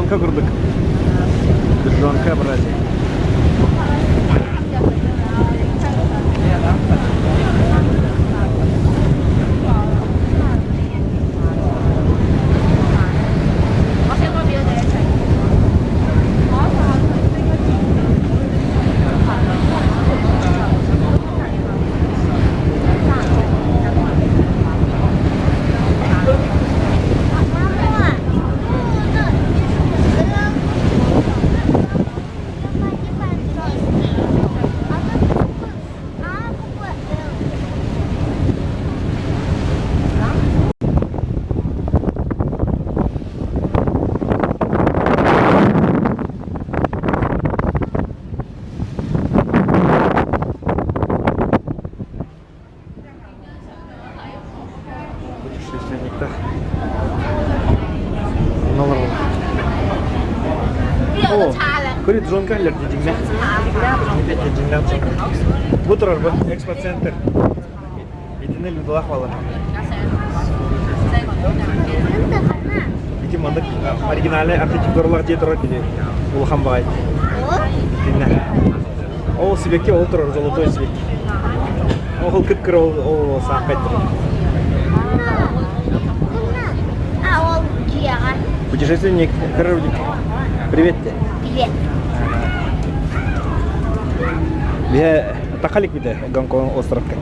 Бетонка курдук. Бетонка образие. Путешественниктар. О, көрү дронка элер дедиңне. Бу турар бу экспоцентр. Итини людалах бала. Ити маннык оригинальный архитектуралаах дьиэ турар кини улахан баҕай. Итиннэ. Ол сибэкки ол турар золотой сибэкки. Ол кып-кыра ол ол сааххай турар. Путешественник Кырырдик. Привет. Привет. Биһэ тахалик бите Гонконг островка.